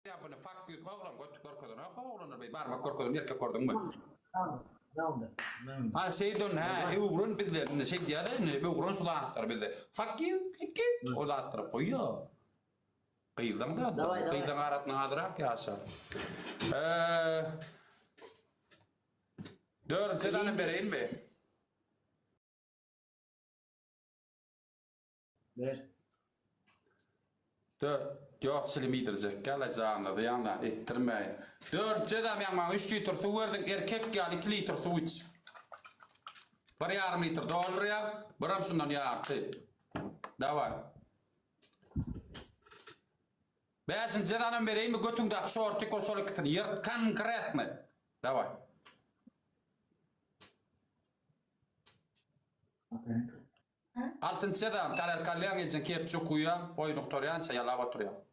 Buny fuck you oglan göt görkezenok oglanlar beý barmak görkezem erkek gördüňmi? Ha şeýdon hä öwren bizde indi şeý diýýärler indi öwren şu zatlary bizde. Fuck you fuck you o zatlary goýýa. Gyzlaň da gyzlaň arasynda azrak ýaşa. Eee Dördünji jezany bereýinmi? Ber. Dört. Ýok çilim iýdirjek ýaly janyna zyýan zat etdirmäýin. Dört jezam ýaň maňa üç litr suw berdiň erkek ýaly iki litr suw iç. Bir ýarym litr doldurýaň, biram şundan ýarty. Daway. Bäşinji jezanam bereýinmi götüňdäki şortik ol şol ikisini ýyrt konkretny. Daway. Altynjy jezam, tarelka alýaň, ejeň kepçe guýýaň, oýun gutarýança ýalap oturýaň.